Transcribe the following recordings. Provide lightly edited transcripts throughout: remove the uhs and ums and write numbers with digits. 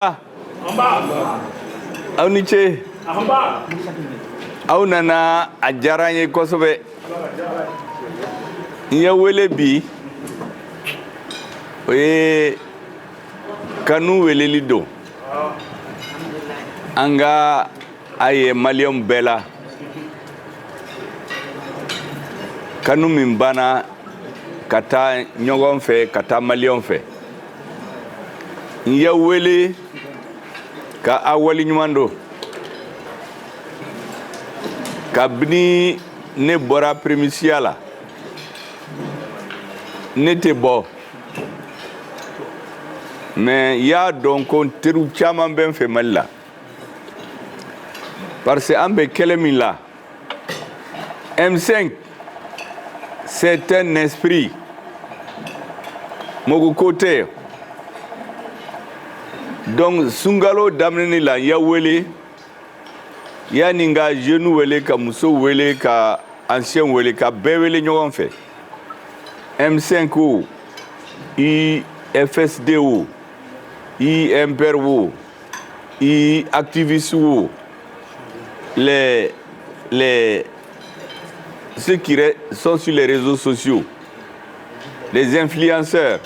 Aw ni ce. Aw nana, a diyara n ye kosɛbɛ. N ye wele bi, o ye kanu weleli don. An ka a ye Maliyɛnw bɛɛ la kanu min banna ka taa ɲɔgɔn fɛ, ka taa Maliyɛnw fɛ. N ye wele ka aw waleɲuman dɔn. Kabini ne bɔra premisiya la, ne tɛ bɔ, mais n y'a dɔn ko n teriw caman bɛ n fɛ Mali la, parce que an bɛ kɛlɛ min la, M5, c'est un esprit, mɔgɔ ko tɛ. Donc sunkalo daminɛni la, n y'a wele yanni n ka jeunes wele, ka musow wele, ka anciens wele, ka bɛɛ wele ɲɔgɔn fɛ, M5 o, IFSD o, IMPR o, I activiste o, les ceux qui sont sur les réseaux sociaux, les influenceurs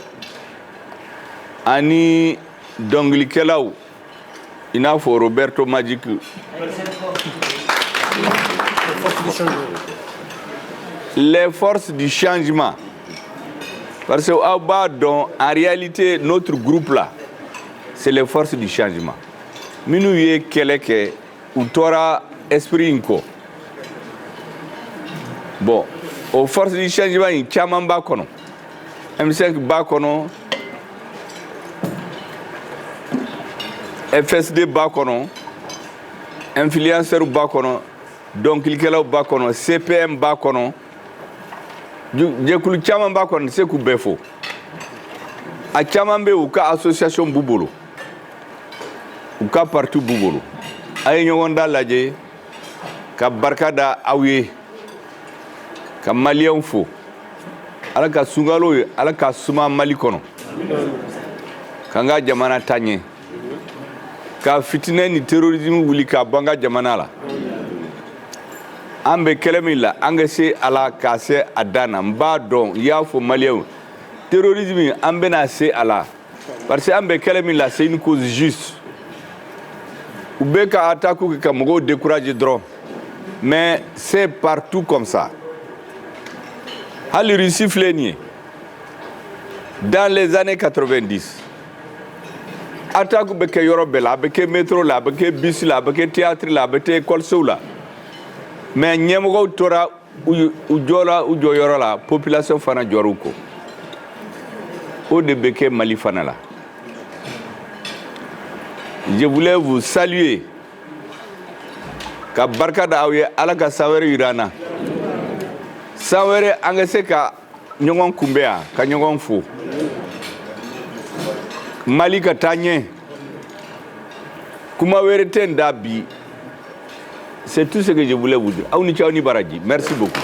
ani dɔnkilikɛlaw, i n'a fɔ Roberto Magic, les forces du changement. Parce que aw b'a dɔn, en réalité, notre groupe là, c'est les forces du changement. Minnu ye kɛlɛ kɛ, u tora esprit in kɔ. Bon, o force du changement in, caman b'a kɔnɔ, M5 b'a kɔnɔ, FSD b'a kɔnɔ, influenceur b'a kɔnɔ, dɔnkilikɛlaw b'a kɔnɔ, CPM b'a kɔnɔ, jɛkulu caman b'a kɔnɔ. N tɛ se k'u bɛɛ fɔ. A caman bɛ yen, u ka association b'u bolo, u ka parti b'u bolo. A ye ɲɔgɔn da lajɛ ka barika da aw ye, ka Maliyɛnw fo. Ala ka sunkalo ye, Ala ka suma Mali kɔnɔ, k'an ka jamana taa ɲɛ, ka fitinɛ ni terrorisme wuli ka bɔ an ka jamana la. An bɛ kɛlɛ min la, an ka se a la k'a se a dan na. N b'a dɔn, n y'a fɔ Maliyɛnw, terrorisme, an bɛna se a la, parce que an bɛ kɛlɛ min la, c'est une cause juste. U bɛ ka attaque kɛ ka mɔgɔw décourager dɔrɔn, mais c'est partout comme ça. Hali Russie filɛ nin ye, dans les années 90, attaque bɛ kɛ yɔrɔ bɛɛ la. A bɛ kɛ métro la, a bɛ kɛ bus la, a bɛ kɛ théâtre la, a bɛ kɛ école la, mais ɲɛmɔgɔw tora u jɔ la u jɔyɔrɔ la, population fana jɔra u kɔ. O de bɛ kɛ Mali fana la. Je voulais vous saluer, ka barika da aw ye. Ala ka san wɛrɛ yira an na. San wɛrɛ, an ka se ka ɲɔgɔn kunbɛn yan, ka ɲɔgɔn fo. Mali ka taa ɲɛ. Kuma wɛrɛ tɛ n da bi. C'est tout ce que je voulais vous dire. Aw ni ce, aw ni baraji. Merci beaucoup.